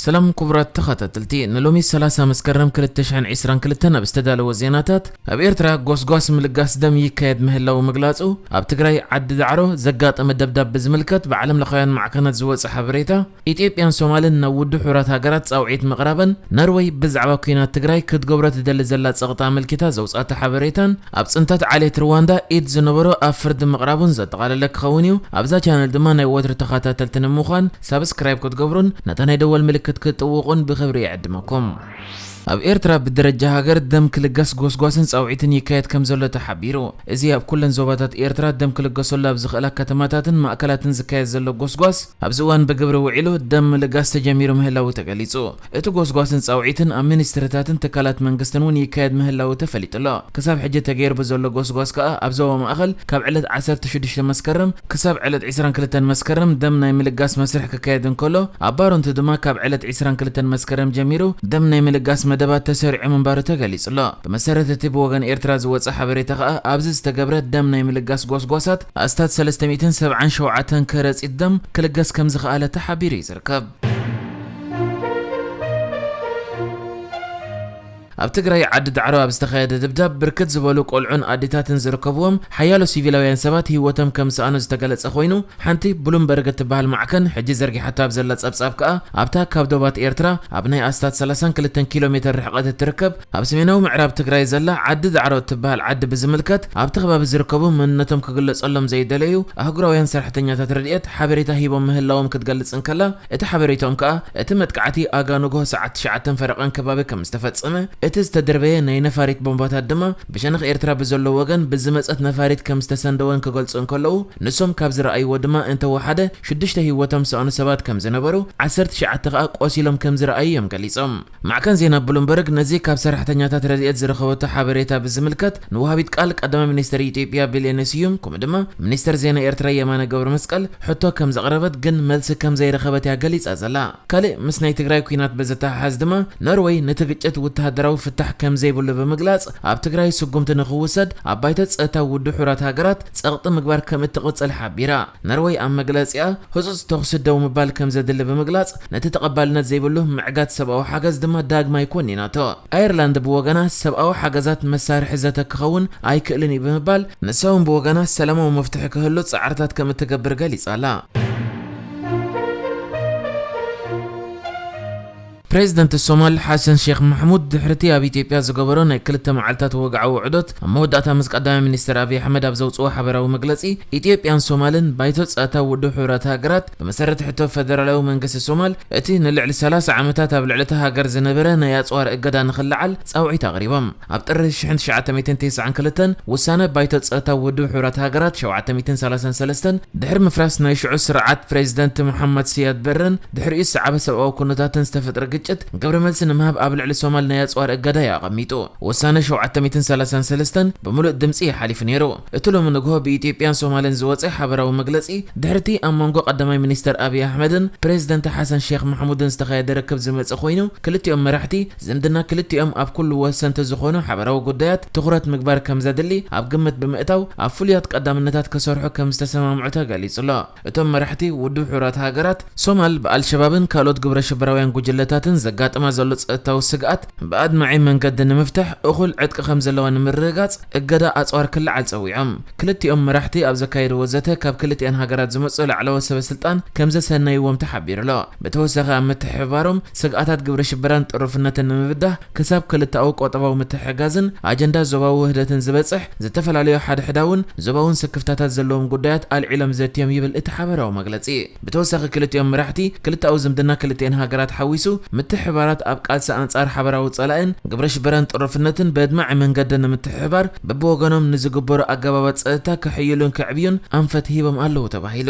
ሰላም ክቡራት ተኸታተልቲ፣ ንሎሚ ሰላሳ መስከረም ክልተ ሽሕን ዕስራን ክልተን ኣብ ዝተዳለወ ዜናታት፣ ኣብ ኤርትራ ጎስጓስ ምልጋስ ደም ይካየድ ምህላው ምግላጹ፣ ኣብ ትግራይ ዓዲ ዳዕሮ ዘጋጠመ ደብዳብ ብዝምልከት ብዓለም ለኻውያን ማዕከናት ዝወጸ ሓበሬታ፣ ኢትዮጵያን ሶማልን ናብ ውድብ ሕቡራት ሃገራት ጻውዒት ምቕራበን፣ ኖርወይ ብዛዕባ ኲናት ትግራይ ክትገብሮ ትደሊ ዘላ ጸቕጢ ኣመልኪታ ዘውጻእቶ ሓበሬታን፣ ኣብ ጽንተት ዓሌት ሩዋንዳ ኢድ ዝነበሮ ኣብ ፍርዲ ምቕራቡን ዘጠቓለለ ክኸውን እዩ። ኣብዛ ቻነል ድማ ናይ ወትሩ ተኸታተልቲ ንምዃን ሳብስክራይብ ክትገብሩን ነታ ናይ ደወል ምልክት ክትጥውቑን ብኽብሪ ይዕድመኩም። ኣብ ኤርትራ ብደረጃ ሃገር ደም ክልገስ ጎስጓስን ጻውዒትን ይካየድ ከም ዘሎ ተሓቢሩ። እዚ ኣብ ኩለን ዞባታት ኤርትራ ደም ክልገሰሉ ኣብ ዝኽእላ ከተማታትን ማእከላትን ዝካየድ ዘሎ ጎስጓስ፣ ኣብዚ እዋን ብግብሪ ውዒሉ ደም ምልጋስ ተጀሚሩ ምህላዉ ተገሊጹ። እቲ ጎስጓስን ጻውዒትን ኣብ ሚኒስትሪታትን ትካላት መንግስትን እውን ይካየድ ምህላዉ ተፈሊጡ ኣሎ። ክሳብ ሕጂ ተገይሩ ብዘሎ ጎስጓስ ከኣ ኣብ ዞባ ማእከል ካብ ዕለት ዓሰርተ ሽዱሽተ መስከረም ክሳብ ዕለት ዕስራን ክልተን መስከረም ደም ናይ ምልጋስ መስርሕ ክካየድ እንከሎ፣ ኣብ ባረንቱ ድማ ካብ ዕለት ዕስራን ክልተን መስከረም ጀሚሩ ደም ናይ ምልጋስ መደባት ተሰሪዑ ምንባሩ ተገሊጹ ኣሎ። ብመሰረት እቲ ብወገን ኤርትራ ዝወጸ ሓበሬታ ከኣ፣ ኣብዚ ዝተገብረ ደም ናይ ምልጋስ ጎስጓሳት ኣስታት ሰለስተ ሚእትን ሰብዓን ሸውዓተን ከረጺት ደም ክልገስ ከም ዝኸኣለ ተሓቢሩ እዩ ዝርከብ። ኣብ ትግራይ ዓዲ ዳዕሮ ኣብ ዝተኻየደ ድብዳብ ብርክት ዝበሉ ቆልዑን ኣዴታትን ዝርከብዎም ሓያሎ ሲቪላውያን ሰባት ህይወቶም ከም ዝሰኣኑ ዝተገለጸ ኮይኑ፣ ሓንቲ ብሉምበርግ እትበሃል ማዕከን ሕጂ ዘርጊሓቶ ኣብ ዘላ ጸብጻብ ከኣ፣ ኣብታ ካብ ዶባት ኤርትራ ኣብ ናይ ኣስታት ሰላሳን ክልተን ኪሎ ሜትር ርሕቀት እትርከብ ኣብ ሰሜናዊ ምዕራብ ትግራይ ዘላ ዓዲ ዳዕሮ እትበሃል ዓዲ ብዝምልከት፣ ኣብቲ ከባቢ ዝርከቡ መንነቶም ክግለጸሎም ዘይደለዩ ኣህጉራውያን ሰራሕተኛታት ረድኤት ሓበሬታ ሂቦም ምህላዎም ክትገልጽ እንከላ፣ እቲ ሓበሬታኦም ከኣ፣ እቲ መጥቃዕቲ ኣጋ ንግሆ ሰዓት ትሽዓተ ፈረቓን ከባቢ ከም ዝተፈጸመ፣ እቲ ዝተደርበየ ናይ ነፋሪት ቦምባታት ድማ ብሸነኽ ኤርትራ ብዘሎ ወገን ብዝመጸት ነፋሪት ከም ዝተሰንደወን ክገልጹ እንከለዉ፣ ንሶም ካብ ዝረኣይዎ ድማ እንተወሓደ ሽዱሽተ ህይወቶም ዝሰኣኑ ሰባት ከም ዝነበሩ፣ ዓሰርተ ትሽዓተ ከኣ ቆሲሎም ከም ዝረኣዩ እዮም ገሊጾም። ማዕከን ዜና ብሉምበርግ ነዚ ካብ ሰራሕተኛታት ረድኤት ዝረኸበቶ ሓበሬታ ብዝምልከት ንወሃቢት ቃል ቀዳማይ ሚኒስትር ኢትዮጵያ ቢሌኔ ስዩም፣ ከምኡ ድማ ሚኒስትር ዜና ኤርትራ የማነ ገብረ መስቀል ሕቶ ከም ዘቕረበት ግን መልሲ ከም ዘይረኸበት እያ ገሊጻ ዘላ። ካልእ ምስ ናይ ትግራይ ኲናት ብዝተሓሓዝ ድማ ኖርወይ ነቲ ግጭት ወተሃደራዊ ፍታሕ ከም ዘይብሉ ብምግላጽ፣ ኣብ ትግራይ ስጉምቲ ንኽውሰድ ኣብ ባይቶ ጸጥታ ውድብ ሕቡራት ሃገራት ጸቕጢ ምግባር ከም እትቕጽል ሓቢራ። ኖርወይ ኣብ መግለጺኣ ህጹጽ ተኹሲ ደው ምባል ከም ዘድሊ ብምግላጽ፣ ነቲ ተቐባልነት ዘይብሉ ምዕጋት ሰብኣዊ ሓገዝ ድማ ዳግማይ ኮኒናቶ። ኣየርላንድ ብወገና ሰብኣዊ ሓገዛት መሳርሒ ዘተ ክኸውን ኣይክእልን እዩ ብምባል፣ ንሳ እውን ብወገና ሰላማዊ መፍትሒ ክህሉ ጻዕርታት ከም እትገብር ገሊጻ ኣላ። ፕሬዚደንት ሶማል ሓሰን ሼክ ማሕሙድ ድሕሪቲ ኣብ ኢትዮጵያ ዝገበሮ ናይ ክልተ መዓልታት ወግዓዊ ውዕዶት ኣብ መወዳእታ ምስ ቀዳማይ ሚኒስትር ኣብይ ኣሕመድ ኣብ ዘውፅኦ ሓበራዊ መግለፂ፣ ኢትዮጵያን ሶማልን ባይቶ ጸጥታ ውድብ ሕቡራት ሃገራት ብመሰረት ሕቶ ፈደራላዊ መንግስቲ ሶማል እቲ ንልዕሊ ሰላሳ ዓመታት ኣብ ልዕሊ እታ ሃገር ዝነበረ ናይ ኣፅዋር እገዳ ንኽለዓል ጻውዒት ኣቕሪቦም። ኣብ ጥሪ ሽሕን ትሽዓተ ሚእትን ተስዓን ክልተን ውሳነ ባይቶ ጸጥታ ውድብ ሕቡራት ሃገራት ሸውዓተ ሚእትን ሰላሳን ሰለስተን ድሕሪ ምፍራስ ናይ ሽዑ ስርዓት ፕሬዚደንት መሓመድ ሲያድ በረን ድሕሪኡ ዝሰዓበ ሰብኣዊ ኩነታትን ዝተፈጥረ ግጭት ግብረ መልሲ ንምሃብ ኣብ ልዕሊ ሶማል ናይ ኣጽዋር እገዳ እዩ ኣቐሚጡ። ውሳነ ሸውዓተ ሚእትን ሰላሳን ሰለስተን ብምሉእ ድምጺ እዩ ሓሊፉ ነይሩ። እቲ ሎሚ ንግሆ ብኢትዮጵያን ሶማልን ዝወጸ ሓበራዊ መግለጺ ድሕሪቲ ኣብ መንጎ ቀዳማይ ሚኒስተር ኣብይ ኣሕመድን ፕሬዚደንት ሓሰን ሼክ መሕሙድን ዝተኻየደ ርክብ ዝመጸ ኮይኑ፣ ክልቲኦም መራሕቲ ዝምድና ክልቲኦም ኣብ ኩሉ ወሰንቲ ዝኾኑ ሓበራዊ ጉዳያት ትኹረት ምግባር ከም ዘድሊ ኣብ ግምት ብምእታው፣ ኣብ ፍሉያት ቀዳምነታት ክሰርሑ ከም ዝተሰማምዑ ተገሊጹ ኣሎ። እቶም መራሕቲ ውድብ ሕቡራት ሃገራት፣ ሶማል ብኣልሸባብን ካልኦት ግብረ ሽበራውያን ጉጅለታትን ዘጋጥማ ዘሎ ጸጥታዊ ስግኣት ብኣድማዒ መንገዲ ንምፍታሕ እኹል ዕጥቂ ከም ዘለዋ ንምርግጋጽ እገዳ ኣጽዋር ክለዓል ጸዊዖም። ክልቲኦም መራሕቲ ኣብ ዘካየድዎ ዘተ ካብ ክልቲኣን ሃገራት ዝመጹ ላዕለዎት ሰበ ስልጣን ከም ዘሰነይዎም ተሓቢሩ ኣሎ። ብተወሳኺ ኣብ ምትሕብባሮም ስግኣታት ግብረ ሽበራን ጥሩፍነትን ንምብዳህ ክሳብ ክልተኣዊ ቆጠባዊ ምትሕግጋዝን ኣጀንዳ ዞባዊ ውህደትን ዝበጽሕ ዝተፈላለዩ ሓድሕዳውን ዞባውን ስክፍታታት ዘለዎም ጉዳያት ኣልዒሎም ዘትዮም ይብል እቲ ሓበራዊ መግለጺ። ብተወሳኺ ክልቲኦም መራሕቲ ክልተኣዊ ዝምድና ክልቲኤን ሃገራት ሓዊሱ ምትሕብባራት ኣብ ቃልሲ ኣንጻር ሓበራዊ ጸላእን ግብረ ሽበራን ጥሩፍነትን በድማዒ መንገዲ ንምትሕብባር በብወገኖም ንዝግበሩ ኣገባባት ጸጥታ ክሕይሉን ከዕብዩን ኣንፈት ሂቦም ኣለዉ ተባሂሉ።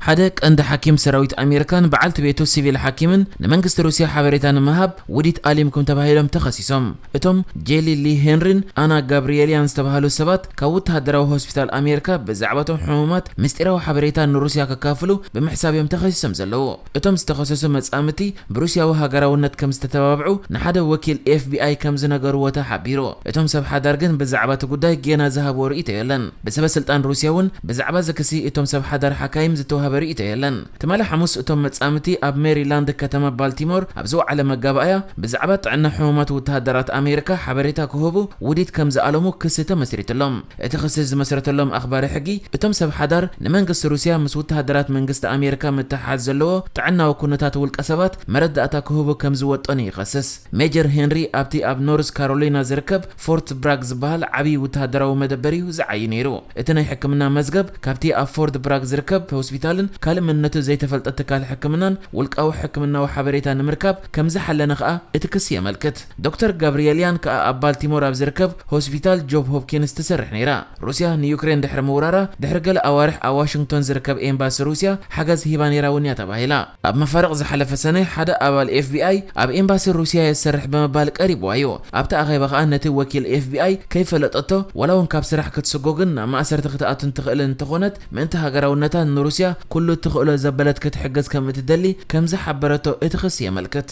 ሓደ ቀንዲ ሓኪም ሰራዊት ኣሜሪካን በዓልቲ ቤቱ ሲቪል ሓኪምን ንመንግስቲ ሩስያ ሓበሬታ ንምሃብ ውዲት ኣሊምኩም ተባሂሎም ተኸሲሶም። እቶም ጄሊ ሊ ሄንሪን ኣና ጋብሪኤልያን ዝተባህሉ ሰባት ካብ ወተሃደራዊ ሆስፒታል ኣሜሪካ ብዛዕባቶም ሕሙማት ምስጢራዊ ሓበሬታ ንሩስያ ከካፍሉ ብምሕሳብ እዮም ተኸሲሶም ዘለዉ። እቶም ዝተኸሰሱ መጻምድቲ ብሩስያዊ ሃገራውነት ከም ዝተተባብዑ ንሓደ ወኪል ኤፍ ቢ ኣይ ከም ዝነገርዎ ተሓቢሩ። እቶም ሰብ ሓዳር ግን ብዛዕባ እቲ ጉዳይ ጌና ዝሃብዎ ርእይቶ የለን። ብሰበ ስልጣን ሩስያ እውን ብዛዕባ እዚ ክሲ እቶም ሰብ ሓዳር ሓካይም ዝተዋህበ ርእይቶ የለን። ትማሊ ሓሙስ እቶም መጻምቲ ኣብ ሜሪላንድ ከተማ ባልቲሞር ኣብ ዝወዓለ መጋባእያ ብዛዕባ ጥዕና ሕሙማት ወተሃደራት ኣሜሪካ ሓበሬታ ክህቡ ውዲት ከም ዝኣለሙ ክሲ ተመስሪትሎም። እቲ ክሲ ዝመስረተሎም ኣኽባሪ ሕጊ እቶም ሰብ ሓዳር ንመንግስቲ ሩስያ ምስ ወተሃደራት መንግስቲ ኣሜሪካ ምትሓዝ ዘለዎ ጥዕናዊ ኩነታት ውልቀ ሰባት መረዳእታ ክህቡ ከም ዝወጠኑ ይኸስስ። ሜጀር ሄንሪ ኣብቲ ኣብ ኖርዝ ካሮሊና ዝርከብ ፎርት ብራግ ዝበሃል ዓብዪ ወተሃደራዊ መደበር እዩ ዝዓዩ ነይሩ። እቲ ናይ ሕክምና መዝገብ ካብቲ ኣብ ፎርት ብራግ ዝርከብ ሆስፒታልን ካልእ መንነቱ ዘይተፈልጠ ትካል ሕክምናን ውልቃዊ ሕክምናዊ ሓበሬታ ንምርካብ ከም ዝሓለነ ከኣ እቲ ክሲ የመልክት። ዶክተር ጋብርኤል ያን ከኣ ኣብ ባልቲሞር ኣብ ዝርከብ ሆስፒታል ጆብ ሆፕኪንስ ትሰርሕ ነይራ። ሩስያ ንዩክሬን ድሕሪ ምውራራ ድሕሪ ገለ ኣዋርሕ ኣብ ዋሽንግቶን ዝርከብ ኤምባሲ ሩስያ ሓገዝ ሂባ ነይራ እውን እያ ተባሂላ። ኣብ መፋርቕ ዝሓለፈ ሰነ ሓደ ኣባል ኤፍቢኣይ ኣብ ኤምባሲ ሩስያ እየ ዝሰርሕ ብምባል ቀሪብዋ እዩ። ኣብቲ ኣኼባ ከኣ ነቲ ወኪል ኤፍቢኣይ ከይፈለጠቶ ዋላ እውን ካብ ስራሕ ክትስጎግን ናብ ማእሰርቲ ክትኣቱን ትኽእል እንተኾነት ምእንቲ ሃገራውነታ ንሩስያ ኩሉ እትኽእሎ ዘበለት ክትሕግዝ ከም እትደሊ ከም ዝሓበረቶ እቲ ክሲ የመልክት።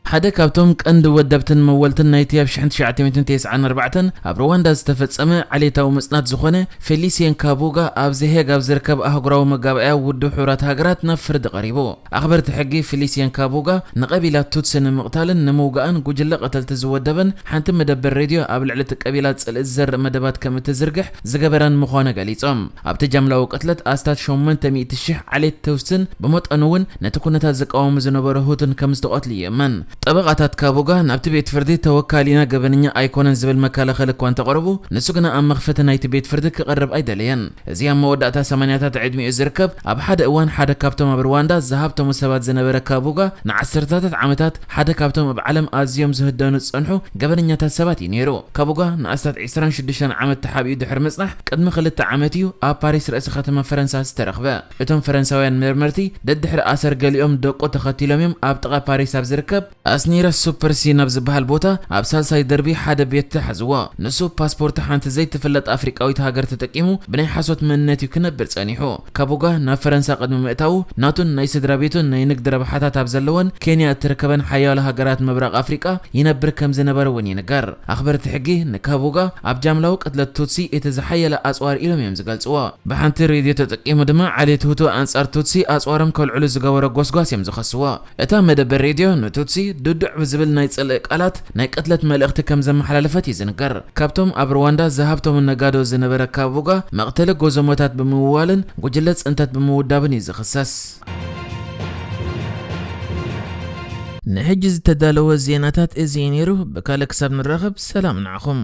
ሓደ ካብቶም ቀንዲ ወደብትን መወልትን ናይቲ ኣብ ሽሕን ትሽዓተ ሚእትን ተስዓን ኣርባዕተን ኣብ ሩዋንዳ ዝተፈጸመ ዓሌታዊ ምጽናት ዝኾነ ፌሊሲየን ካቡጋ ኣብ ዘሄግ ኣብ ዝርከብ ኣህጉራዊ መጋባእያ ውድብ ሕቡራት ሃገራት ናብ ፍርዲ ቀሪቡ። ኣኽበርቲ ሕጊ ፌሊሲየን ካቡጋ ንቀቢላ ቱትሲ ንምቕታልን ንምውጋእን ጉጅለ ቀተልቲ ዝወደበን ሓንቲ መደበር ሬድዮ ኣብ ልዕሊ እቲ ቀቢላ ጽልኢ ዝዘርእ መደባት ከም እትዝርግሕ ዝገበራን ምዃኑ ገሊጾም። ኣብቲ ጃምላዊ ቅትለት ኣስታት ሸሞንተ ሚእቲ ሽሕ ዓሌት ቱትስን ብመጠኑ እውን ነቲ ኩነታት ዝቃወሙ ዝነበሩ ሁቱን ከም ዝተቐትሉ ይእመን። ጠበቓታት ካቡጋ ናብቲ ቤት ፍርዲ ተወካሊና ገበነኛ ኣይኮነን ዝብል መከላኸሊ እኳ እንተቕረቡ፣ ንሱ ግና ኣብ መኽፈቲ ናይቲ ቤት ፍርዲ ክቐርብ ኣይደለየን። እዚ ኣብ መወዳእታ ሰማንያታት ዕድሚኡ ዝርከብ፣ ኣብ ሓደ እዋን ሓደ ካብቶም ኣብ ሩዋንዳ ዝሃብተሙ ሰባት ዝነበረ ካቡጋ፣ ንዓሰርተታት ዓመታት ሓደ ካብቶም ኣብ ዓለም ኣዝዮም ዝህደኑ ዝጸንሑ ገበነኛታት ሰባት እዩ ነይሩ። ካቡጋ ንኣስታት ዕስራን ሽዱሽተን ዓመት ተሓቢኡ ድሕሪ ምጽናሕ፣ ቅድሚ ክልተ ዓመት እዩ ኣብ ፓሪስ ርእሲ ከተማ ፈረንሳ ዝተረኽበ። እቶም ፈረንሳውያን መርመርቲ፣ ደድሕሪ ኣሰር ገሊኦም ደቁ ተኸቲሎም እዮም ኣብ ጥቓ ፓሪስ ኣብ ዝርከብ ኣስኒረ ሱፐርሲ ናብ ዝበሃል ቦታ ኣብ ሳልሳይ ደርቢ ሓደ ቤት ተሓዝዎ። ንሱ ፓስፖርት ሓንቲ ዘይትፍለጥ ኣፍሪቃዊት ሃገር ተጠቂሙ ብናይ ሓሶት መንነት እዩ ክነብር ጸኒሑ። ካቡጋ ናብ ፈረንሳ ቅድሚ ምእታዉ ናቱን ናይ ስድራ ቤቱን ናይ ንግዲ ረብሓታት ኣብ ዘለወን ኬንያ እትርከበን ሓያሎ ሃገራት ምብራቕ ኣፍሪቃ ይነብር ከም ዝነበረ እውን ይንገር። ኣኽበርቲ ሕጊ ንካቡጋ ኣብ ጃምላዊ ቅትለት ቱትሲ እቲ ዝሓየለ ኣጽዋር ኢሎም እዮም ዝገልጽዎ። ብሓንቲ ሬድዮ ተጠቂሙ ድማ ዓሌት ሁቱ ኣንጻር ቱትሲ ኣጽዋሮም ከልዕሉ ዝገበሮ ጎስጓስ እዮም ዝኸስዎ። እታ መደበር ሬድዮ ንቱትሲ ድዱዕ ብዝብል ናይ ጽልኢ ቃላት ናይ ቅትለት መልእኽቲ ከም ዘመሓላለፈት እዩ ዝንገር። ካብቶም ኣብ ሩዋንዳ ዝሃብቶም ነጋዶ ዝነበረ ካቡጋ መቕተሊ ጎዞሞታት ብምውዋልን ጉጅለ ጽንተት ብምውዳብን እዩ ዝኽሰስ። ንሕጂ ዝተዳለወ ዜናታት እዚ እዩ ነይሩ። ብካልእ ክሳብ ንራኸብ ሰላም ንዓኹም።